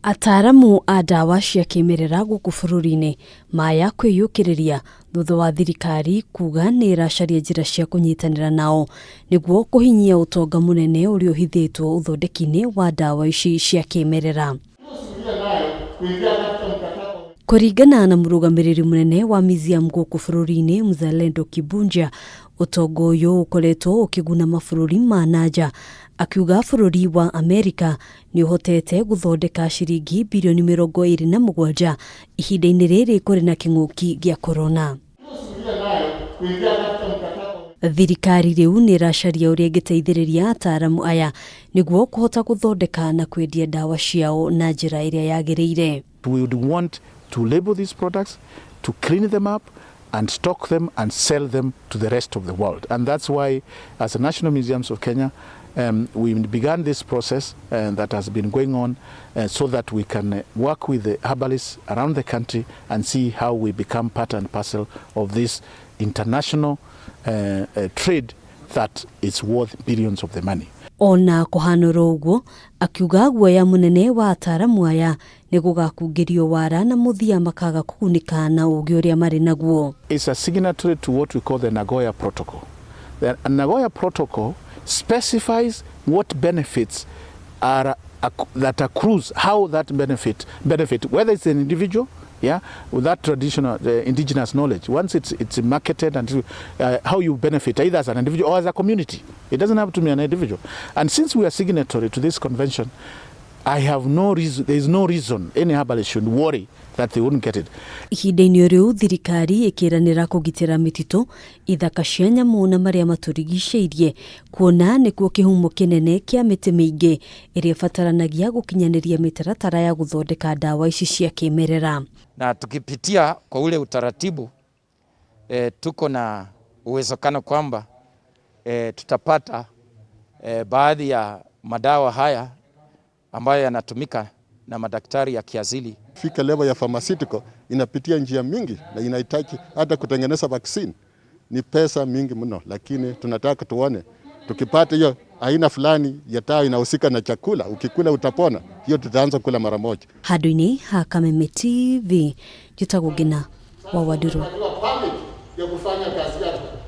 Ataaramu a ndawa cia kĩmerera gũkũ bũrũri-inĩ maya kwĩyũkĩrĩria thutha wa thirikari kuga nĩ ĩracaria njĩra cia kũnyitanĩra nao nĩguo kũhinyia ũtonga mũnene ũrĩa ũhithĩtwo ũthondeki-inĩ wa ndawa ici cia kĩmerera. Kũringana na mũrũgamĩrĩri mũnene wa museum gũkũ bũrũri-inĩ, Mzalendo Kibunja, ũtonga ũyũ ũkoretwo ũkĩguna mabũrũri ma na nja. Akiuga bũrũri wa Amerika nĩ ũhotete gũthondeka ciringi birioni 27 ihinda-inĩ rĩrĩ kũrĩ na kĩng'ũki gĩa korona. Thirikari rĩu nĩ ĩracaria ũrĩa ĩngĩteithĩrĩria ataaramu aya nĩguo kũhota gũthondeka na kwendia ndawa ciao na njĩra ĩrĩa yagĩrĩire. We would want to label these products, to clean them up and stock them and sell them to the rest of the world. And that's why, as the National Museums of Kenya, we began this process that has been going on so that we can work with the herbalists around the country and see how we become part and parcel of this international trade that is worth billions of the money. Ona kũhanũra ũguo, akiuga guoya mũnene wa ataaramu aya nĩ gũgakungĩrio wara na mũthia makaga kũgunĩka na ũgĩ ũrĩa marĩ naguo. It's a signatory to what we call the Nagoya Protocol. The Nagoya Protocol specifies what benefits are that accrues, how that benefit, whether it's an individual, yeah, with that traditional indigenous knowledge. Once it's marketed and how you benefit either as an individual or as a community. It doesn't have to be an individual. And since we are signatory to this convention, I have no reason, there is no reason any herbalist should worry that they wouldn't get it. Ihinda-inĩ rĩu thirikari ĩkĩranĩra kũgitĩra mĩtitũ, ithaka cia nyamũ na marĩa matũrigicĩirie, kuona nĩkuo kĩhumo kĩnene kĩa mĩtĩ mĩingĩ ĩrĩa ĩbataranagia gũkinyanĩria mĩtaratara ya gũthondeka ndawa ici cia kĩmerera. Na tukipitia kwa ule utaratibu, tuko na uwezekano kwamba tutapata baadhi ya madawa haya ambayo yanatumika na madaktari ya kiasili. Fika level ya pharmaceutical inapitia njia mingi na inahitaji hata kutengeneza vaccine ni pesa mingi mno, lakini tunataka tuone tukipata hiyo aina fulani ya dawa inahusika na chakula, ukikula utapona, hiyo tutaanza kula mara moja. Handũ-inĩ ha Kameme TV, njĩtagwo Ngina wa Wandirũ. Ya kufanya kazi.